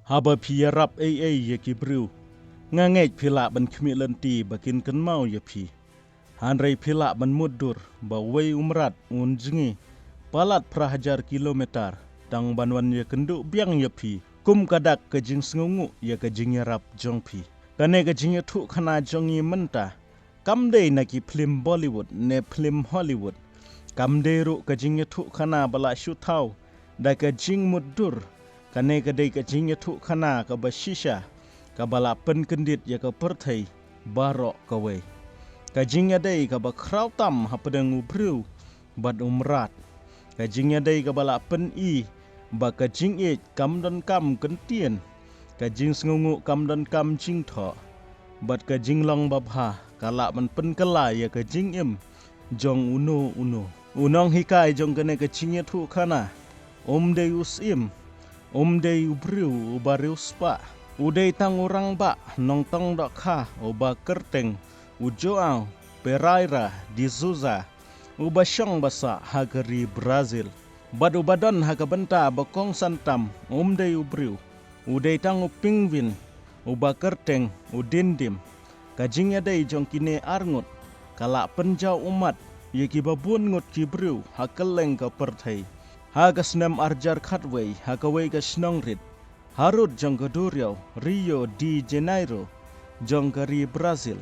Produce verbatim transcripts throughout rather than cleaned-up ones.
Haba phi ïarap ei ei ïa ki briew, nga ngeit phi lah ban khmih lynti ba kin kynmaw ïa phi. Hynrei phi lah ban mutdur ba uwei u mrad un jngi palat phra hajar kilometer tang ban wan ïakynduh biang ïa phi, kum ka dak ka jingsngewnguh ïa ka jingïarap jong phi. Kane ka jingïathuhkhana jong ngi mynta kam dei na ki phlim Bollywood ne phlim Hollywood. Kam dei ruh ka jingïathuhkhana ba la shu thaw da ka jingmutdur. Kane ka dei ka jingïathuhkhana kaba shisha, kaba la pynkyndit ïa ka pyrthei baroh kawei. Ka jingïadei kaba khraw tam hapdeng u briew bad u mrad. Ka jingïadei kaba la pyni ba ka jingïeit kam donkam kyntien, ka jingsngewnguh kam donkam jingthoh, bad ka jinglong babha ka lah ban pynkylla ïa ka jingim jong uno uno. U nonghikai jong kane ka jingïathuhkhana um dei u syiem, um dei u briew uba riewspah. U dei tang u rangbah nongtong dohkha uba kyrteng u João Pereira de Sousa, uba shong ba sah ha ka ri Brazil. Bad uba don ha ka bynta ba kongsan tam um dei u briew, u dei tang u pingwin uba kyrteng u Dindim. Ka jingïadei jong kine arngut ka la pynjaw ummat ïa kiba bun ngut ki briew ha kylleng ka pyrthei. Ha ka snem arhajar khatwei, ha kawei ka shnong rit harud jong ka duriaw Rio de Janeiro jong ka ri Brazil,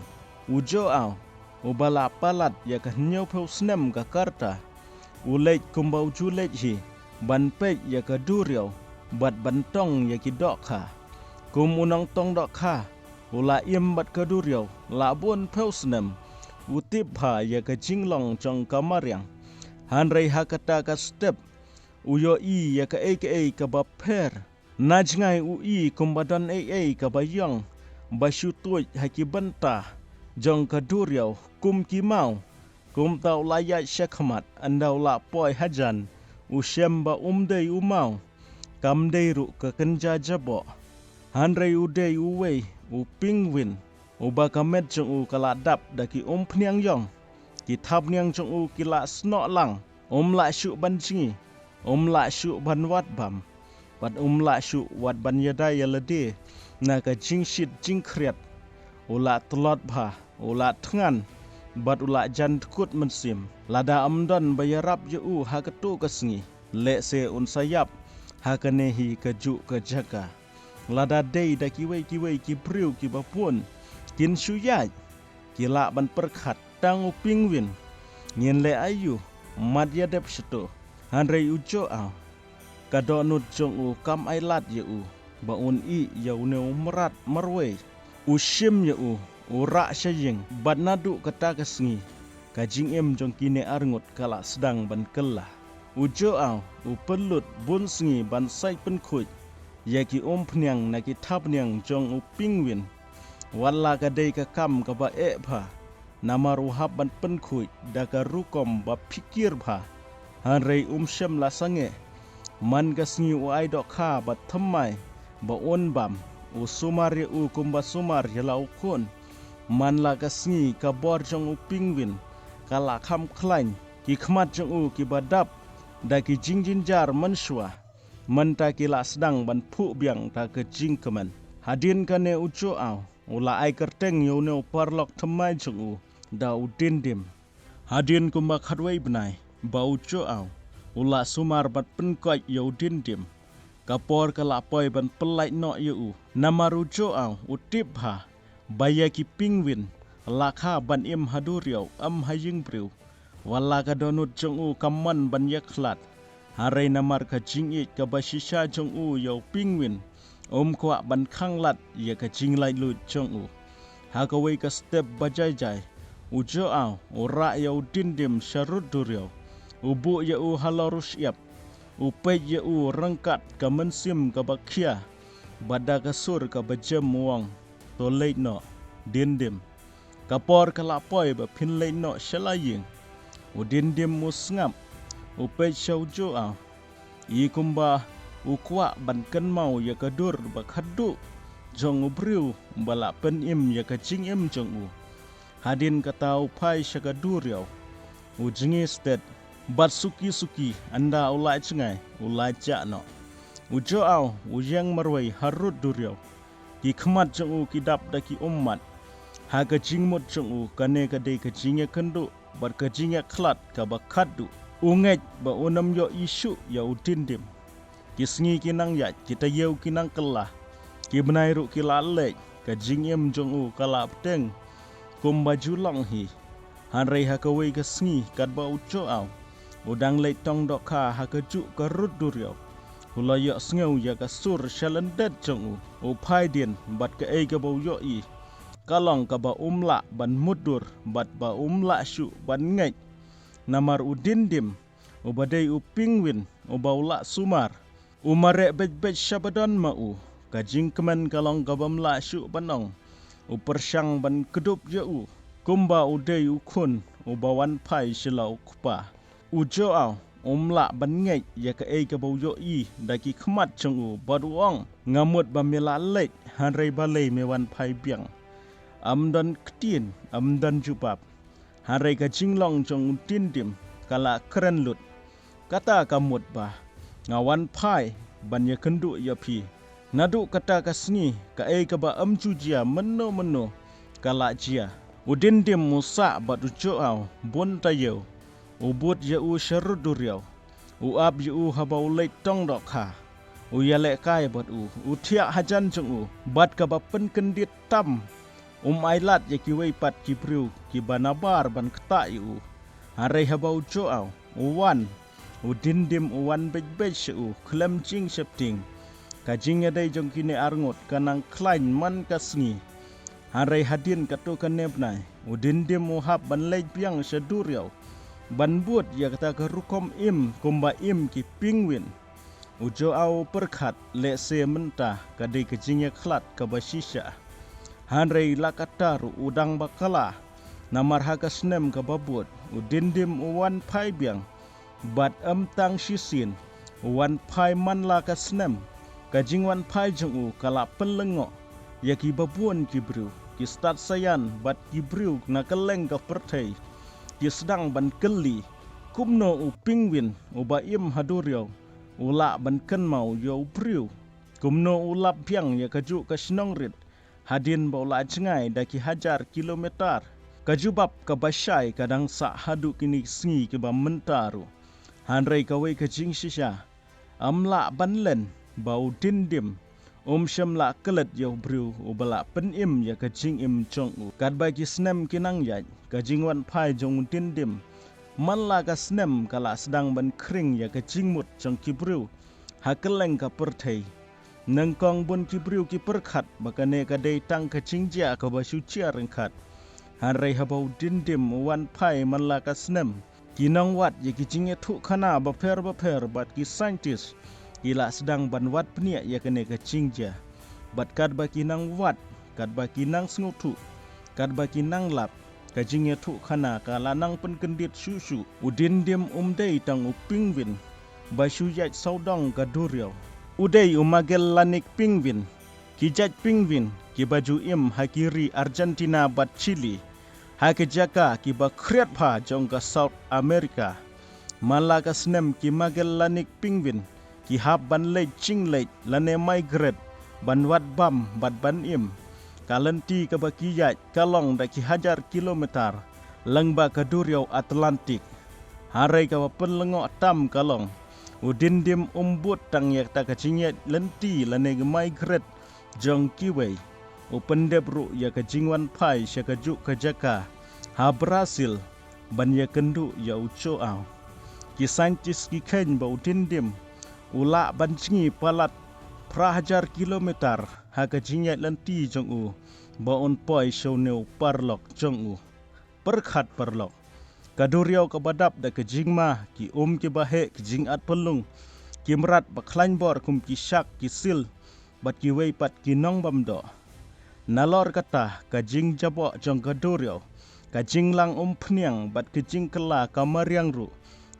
u João, uba la palat ïa ka hynñiewphew snem ka karta, u leit kumba u ju leit hi ban peit ïa ka duriaw bad ban tong ïa ki dohkha. Kum u nongtong dohkha u la im bad ka duriaw la bun phew snem, u tip bha ïa ka jinglong jong ka mariang. Hynrei ha kata ka step u ïohi ïa kaei kaei kaba pher. Na jngai u i kumba don ei ei kaba ïong ba shu tuid ha ki bynta jong ka duriaw kum ki maw. Kumta u la ïaid sha khmat, ynda u la poi hajan u shem ba um dei u maw, kam dei ruh ka kynja jaboh, hynrei u dei uwei u pingwin uba ka met jong u ka la dap da ki umphniang ïong. Ki thapniang jong u ki la snoh lang. Um lah shuh ban jngi, um lah shuh ban wad bam, bad um lah shuh wat ban ïada ïa lade na ka jingshit jingkhriat. U la tlot bha, u la thngan, bad u la jan dkut mynsiem. Lada ym don ba ïarap ïa u ha kato ka sngi, lehse un sa ïap ha kane hi kajuh ka jaka. Lada dei da kiwei kiwei ki briew kiba bun kin shu ïaid, ki lah ban pyrkhat tang u pingwin. Ngin leh aïu, mat ïa dep shato. Hynrei u João, ka dohnud jong u kam ailad ïa u ba un ïeh ïa une u mrad marwei. U shim ïa u, u rah sha ïing, bad naduh kata ka sngi ka jingim jong kine arngut ka la sdang ban kylla. U João u pynlut bun sngi ban sait pynkhuid ïa ki umphniang na ki thapniang jong u pingwin. Wat la ka dei ka kam kaba eh bha, namar u hap ban pynkhuid da ka rukom ba phikir bha. Hynrei um shym la sangeh. Man ka sngi u ai dohkha bad thymmai ba un bam, u sumar ïa u kumba sumar ïa la u khun. Man la ka sngi ka bor jong u pingwin ka la kham khlaiñ, ki khmat jong u kiba dap da ki jingjynjar mynshuwa, mynta ki la sdang ban phuh biang da ka jingkmen. Hadien kane u João u la ai kyrteng ïa une u paralok thymmai jong u da u Dindim. Hadien kumba khatwei bnai ba u João u la sumar bad pynkoit ïa u Dindim, ka por ka la poi ban pyllait noh ïa u. Namar u João u tip bha ba ïa ki pingwin la kha ban im ha duriaw, ym ha ïing briew. Wat la ka dohnud jong u kam mon ban ïakhlad, hynrei namar ka jingïeit kaba shisha jong u ïa u pingwin, um kwah ban khanglad ïa ka jinglaitluid jong u. Ha kawei ka step ba jai jai, u João u rah ïa u Dindim sharud duriaw, u buh ïa u halor u shyiap, u peit ïa u ryngkat ka mynsiem kaba khia, bad da ka sur kaba jem u ong, "To leit noh, Dindim. Ka por ka la poi ba phin leit noh sha la ïing." U Dindim u sngap, u peit sha u João, i kumba u kwah ban kynmaw ïa ka dur ba khadduh jong u briew ba la pynim ïa ka jingim jong u. Hadien kata u phai sha ka duriaw, u jngi stet, bad suki suki ynda u la jngai u la jah noh. U Joaw u ïeng marwei harud duriaw. Ki khmat jong u ki dap da ki ummat. Ha ka jingmut jong u kane ka dei ka jingïakynduh bad ka jingïakhlad kaba khatduh. U ngeit ba u nam ïoh i shuh ïa u Dindim. Ki sngi ki nang ïaid, ki taïew ki nang kylla. Ki bnai ruh ki la leit, ka jingim jong u ka la bteng. Kumba ju long hi. Hynrei ha kawei ka sngi katba u Joaw u dang leit tong dohkha ha kajuh ka rud duriaw, u la ïohsngew ïa ka sur sha lyndet jong u. U phai dien bad kaei kaba u ïohi ka long kaba um lah ban mutdur bad ba um lah shuh ban ngeit. Namar u Dindim, uba dei u pingwin uba u la sumar, u mareh beit beit sha ba don ma u. Ka jingkmen ka long kabym lah shuh ban ong. U pyrshang ban kdup ïa u kumba u dei u khun uba wan phai sha la u kpa. U Joaw um lah ban ngeit ïa kaei kaba u ïohi da ki khmat jong u bad u ong, nga mut ba me la leit, hynrei balei me wan phai biang? Ym don ktien, ym don jubab. Hynrei ka jinglong jong u Dindim ka la kren lut. Kata ka mut ba nga wan phai ban ïakynduh ïa phi. Naduh kata ka sngi kaei kaba ym ju jia mynno mynno ka la jia. U Dindim u sah bad u Joaw bun taïew. U bud ïa u sha rud duriaw. U ap ïa u haba u leit tong dohkha. U ïalehkai bad u, u thiah hajan jong u bad kaba pynkyndit tam. Um ailad ïa kiwei pat ki briew kiba nabar ban ktah ïa u. Hynrei haba u Joaw u wan, u Dindim u wan beit beit sha u khlem jingsheptieng. Ka jingïadei jong kine arngut ka nang khlaiñ man ka sngi. Hynrei hadien katto katne bnai u Dindim u hap ban leit biang sha duriaw ban bud ïa kata ka rukom im kumba im ki pingwin. U Joaw u pyrkhat lehse mynta ka dei ka jingïakhlad kaba shisha. Hynrei la katta ruh u dang bakla. Namar ha ka snem kaba bud u Dindim u wan phai biang. Bad ym tang shisien u wan phai man la ka snem. Ka jingwan phai jong u ka la pynlyngngoh ïa kiba bun ki briew, ki stad saian bad ki briew na kylleng ka pyrthei. Ki sdang ban kylli kumno u pingwin uba im ha duriaw u lah ban kynmaw ïa u briew. Kumno u lap biang ïa kajuh ka shnong rit hadien ba u la jngai da ki hajar kilometer. Ka jubab kaba shai ka dang sah haduh kine ki sngi kiba mynta ruh. Hynrei kawei ka jingshisha, ym lah ban len ba u Dindim um shym la klet ïa u briew uba la pynim ïa ka jingim jong u. Katba ki snem ki nang ïaid, ka jingwan phai jong u Dindim man la ka snem ka la sdang ban khring ïa ka jingmut jong ki briew ha kylleng ka pyrthei. Nyngkong bun ki briew ki pyrkhat ba kane ka dei tang ka jingjia kaba shu jia ryngkat. Hynrei haba u Dindim u wan phai man la ka snem, ki nongwad ïa ki jingïathuhkhana bapher bapher bad ki scientist ki la sdang ban wad bniah ïa kane ka jingjia. Bad katba ki nang wad, katba ki nang sngewthuh, katba ki nang lap, ka jingïathuhkhana ka la nang pynkyndit shuh shuh. U Dindim um dei tang u pingwin ba shu ïaid sawdong ka duriaw. U dei u Magellanik pingwin, ki jait pingwin kiba ju im ha ki ri Argentina bad Chile, ha ki jaka kiba khriat bha jong ka South America. Man la ka snem ki Magellanik pingwin ki hap ban leit jingleit lane migrate ban wad bam bad ban im. Ka lynti kaba ki ïaid ka long da ki hajar kilometer lyngba ka duriaw Atlantic. Hynrei kaba pynlyngngoh tam ka long, u Dindim um bud tang ïa kata ka jingïaid lynti lane migrate jong kiwei. U pyndep ruh ïa ka jingwan phai sha kajuh ka jaka ha Brazil ban ïakynduh ïa u Joaw. Ki scientist ki kheiñ ba u Dindim u lah ban jngi palat phra hajar kilometer ha ka jingïaid lynti jong u ba un poi sha une u paralok jong u. Pyrkhat paralok, ka duriaw kaba dap da ka jingma, ki um kiba heh, ki jingat pynlung, ki mrad ba khlaiñ bor kum ki shak, ki sil bad kiwei pat ki nongbamdoh. Nalor kata, ka jingjaboh jong ka duriaw, ka jinglang umphniang bad ka jingkylla ka mariang ruh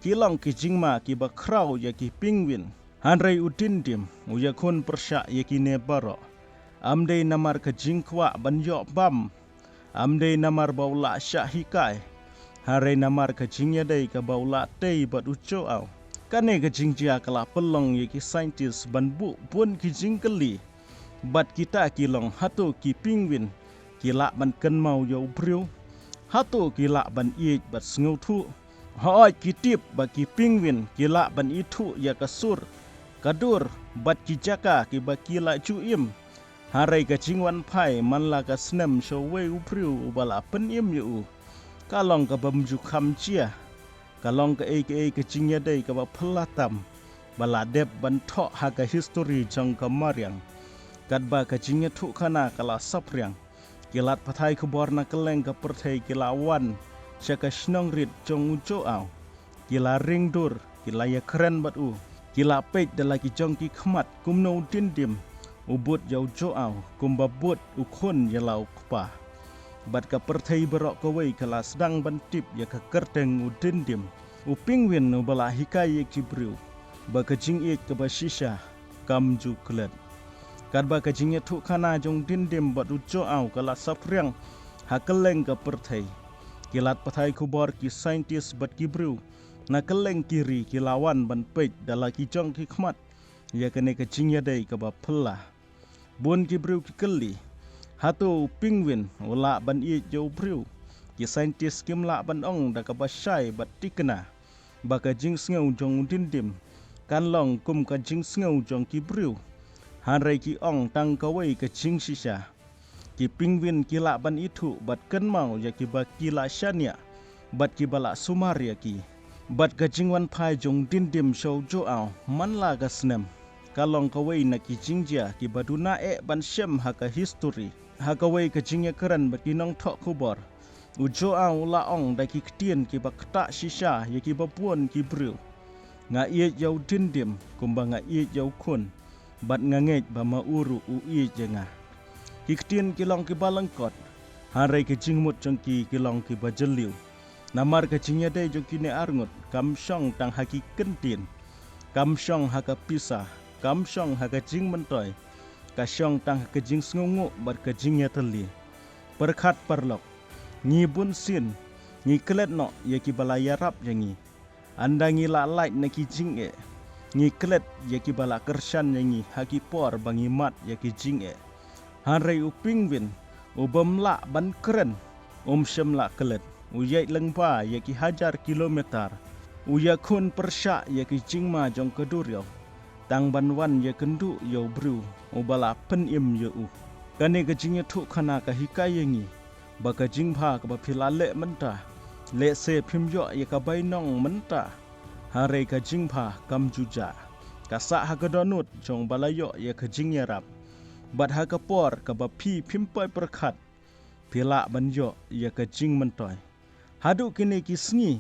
ki long ki jingma kiba khraw ïa ki pingwin. Hynrei u Dindim u ïakhun pyrshah ïa kine baroh. Ym dei namar ka jingkwah ban ïoh bam, ym dei namar ba u la shah hikai, hynrei namar ka jingïadei kaba u la tei bad u Joaw. Kane ka jingjia ka la pynlong ïa ki scientist ban buh bun ki jingkylli. Bad kita ki long, hato ki penguin ki lah ban kynmaw ïa u briew? Hato ki lah ban ïeit bad sngewthuh? Hooid, ki tip ba ki penguin ki lah ban ithuh ïa ka sur, ka dur bad ki jaka kiba ki la ju im. Hynrei ka jingwan phai man la ka snem sha uwei u briew uba la pynim ïa u, ka long kabym ju kham jia. Ka long kaei kaei ka jingïadei kaba phylla tam ba la dep ban thoh ha ka histori jong ka mariang. Katba ka jingïathuhkhana ka la saphriang, ki lad pathai khubor na kylleng ka pyrthei ki la wan sha ka shnong rit jong u Joao. Ki la ring dur, ki la ïakren bad u, ki la peit da la ki jong ki khmat kumno u Dindim u bud ïa u Joao kumba bud u khun ïa la u kpa. Bad ka pyrthei baroh kawei ka la sdang ban tip ïa ka kyrteng u Dindim, u penguin uba la hikai ïa ki briew ba ka jingïeit kaba shisha kam ju klet. Katba ka jingïathuhkhana jong u Dindim bad u Joao ka la saphriang ha kylleng ka pyrthei, ki lad pathai khubor, ki scientist bad ki briew na kylleng ki ri ki la wan ban peit da la ki jong ki khmat ïa kane ka jingïadei kaba phylla. Bun ki briew ki kylli, hato u penguin u lah ban ïeit ïa u briew? Ki scientist kim lah ban ong da kaba shai bad thikna ba ka jingsngew jong u Dindim kan long kum ka jingsngew jong ki briew. Hynrei ki ong tang kawei ka jingshisha. Ki penguin ki lah ban ithuh bad kynmaw ïa kiba ki la shaniah bad kiba la sumar ïa ki. Bad ka jingwan phai jong u Dindim sha u Joao man la ka snem ka long kawei na ki jingjia kiba duna eh ban shem ha ka histori. Ha kawei ka jingïakren bad ki nongthoh khubor, u Joao u la ong da ki ktien kiba ktah shisha ïa kiba bun ki briew: Nga ïeit ïa u Dindim kumba nga ïeit ïa u khun, bad nga ngeit ba ma u ruh u ïeit ïa nga. Ki ktien ki long kiba lyngkot, hynrei ka jingmut jong ki ki long kiba jylliew. Namar ka jingïadei jong kine arngut kam shong tang ha ki kyntien, kam shong ha ka pisa, kam shong ha ka jingmyntoi, ka shong tang ha ka jingsngewnguh bad ka jingïatylli. Pyrkhat paralok, ngi bunsien ngi klet noh ïa kiba la ïarap ïa ngi. Ynda ngi la lait na ki jingeh, ngi klet ïa kiba la kyrshan ïa ngi ha ki por ba ngi mad ïa ki jingeh. Hynrei u penguin u bym lah ban kren, um shym la klet. U ïaid lyngba ïa ki hajar kilometer, u ïakhun pyrshah ïa ki jingma jong ka duriaw, tang ban wan ïakynduh ïa u briew uba la pynim ïa u. Kane ka jingïathuhkhana ka hikai ïa ngi ba ka jingbha kaba phi la leh mynta, lehse phim ïoh ïa ka bainong mynta, hynrei ka jingbha kam ju jah. Ka sah ha ka dohnud jong ba la ïoh ïa ka jingïarap, bad ha ka por kaba phi phim poi pyrkhat, phi lah ban ïoh ïa ka jingmyntoi. Haduh kine ki sngi,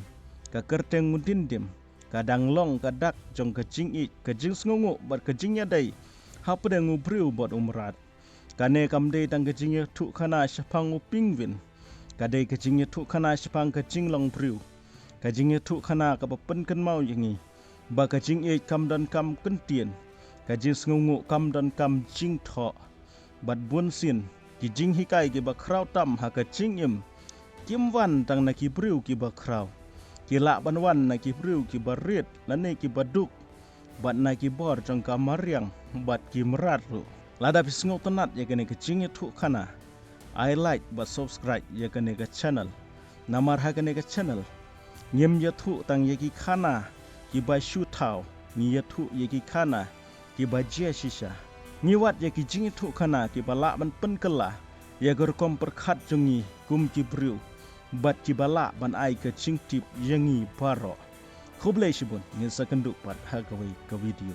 ka kyrteng u Dindim ka dang long ka dak jong ka jingïeit, ka jingsngewnguh bad ka jingïadei hapdeng u briew bad u mrad. Kane kam dei tang ka jingïathuhkhana shaphang u penguin, ka dei ka jingïathuhkhana shaphang ka jinglong briew, ka jingïathuhkhana kaba pynkynmaw ïa ngi ba ka jingïeit kam donkam kyntien, ka jingsngewnguh kam donkam jingthoh. Bad bunsien ki jinghikai kiba khraw tam ha ka jingim kim wan tang na ki briew kiba khraw. Ki lah ban wan na ki briew kiba rit lane kiba duk, bad na ki bor jong ka mariang bad ki mrad ruh. Lada phi sngewtynnat ïa kane ka jingïathuhkhana, ai like bad subscribe ïa kane ka channel. Namar ha kane ka channel ngim ïathuh tang ïa ki khana kiba shu thaw, ngi ïathuh ïa ki khana kiba jia shisha. Ngi wad ïa ki jingïathuhkhana kiba lah ban pynkylla ïa ka rukom pyrkhat jong ngi kum ki briew, bad kiba lah ban ai ka jingtip ïa ngi baroh. Khublei shibun, ngin sa kynduh pat ha kawei ka video.